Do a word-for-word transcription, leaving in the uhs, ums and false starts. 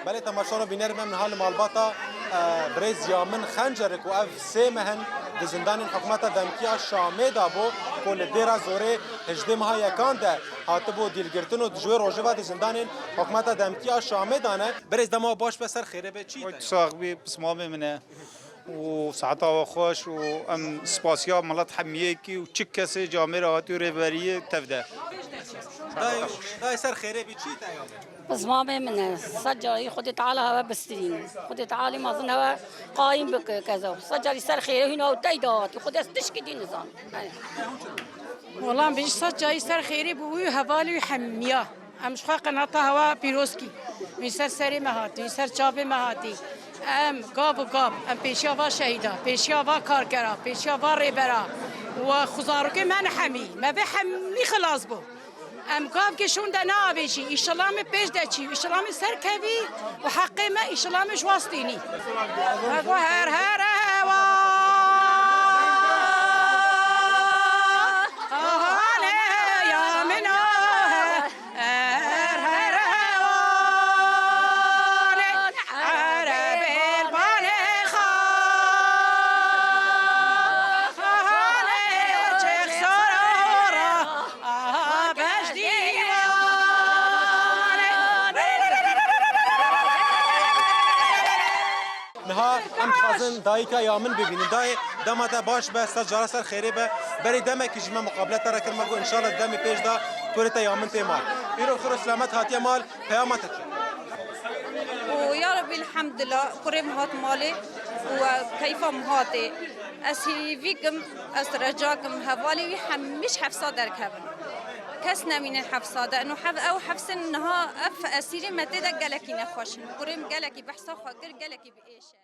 Belê temaşevan û bînerên me, em niha li malbata, e, birêz Yamin Xencer e ku ev sê meh in di zindanên hikûmeta demkî ya Şamê de bû, ku li Dêra Zorê hejdê meha yekan de hatibû dîlgirtin û ji wê rojê ve di zindanên hikûmeta demkî ya Şamê de ne. Birêz, dema baş be, ser xêrê be, çi? Oy, tu sax bî, pismamê min e. Û saeta we xweş û em spasiya milet hemiyekî û çi kesê camêra hatî û rêberiyê tev de. Dayê, dayê, ser xêrê bî, çi te ya? Pismamê min e, sed carî Xwedê Teala hewe bistirîne. Xwedê Tealî mezin hewe qayîm bike kezo. Sed carî ser xêrê hîna û tey dahatî. Xwedê ez tişkî dî nizanim. Wela em bêjî sed carî ser xêrê bû wî hevalî wî hemiya. Em ji xwe qenata hewa pîroz kî. Wî ser serê me hatî, wî ser çavê me hatî. Em gav û gav, em pêşiya va şehîda, pêşiya va karkera, pêşiya va rêbera. Û xuzarokê me ne hemî, me vê hemî xilas bû. Em gavkê şûnde neavêjî, îşillah me pêş de çî, îşillah me serkevî û heqê me îşillah me ji wastînî. Her her hewa, ya min o. Her her hewan, Erebê banê xan, çiq sora, aha beş dîwan. Niha em dixwazin dayika Yamin bibînin. Dayê, dema te baş be, sed cara ser xêrê be. Berî demekî ji me muqabele te re kir, me got, înşallah di demê pêş de kurê te Yamin tê mal. Îro xêr û selamet hatiye mal, peyama te çi? Û ya Rebî, elhamdulillah, kurê min hat malê û, e, keyfa min hatê. Ez hêvî kim, ez reca kim, hevalê wî hemî ji hefsa derkevin. Kes nemîne hefsa de. Ino hev-, ew hefsên niha, ev esîrê me tê de gelekî nexweş in. Kurê min gelekî behsa xwe kir, gelekî bi êş e.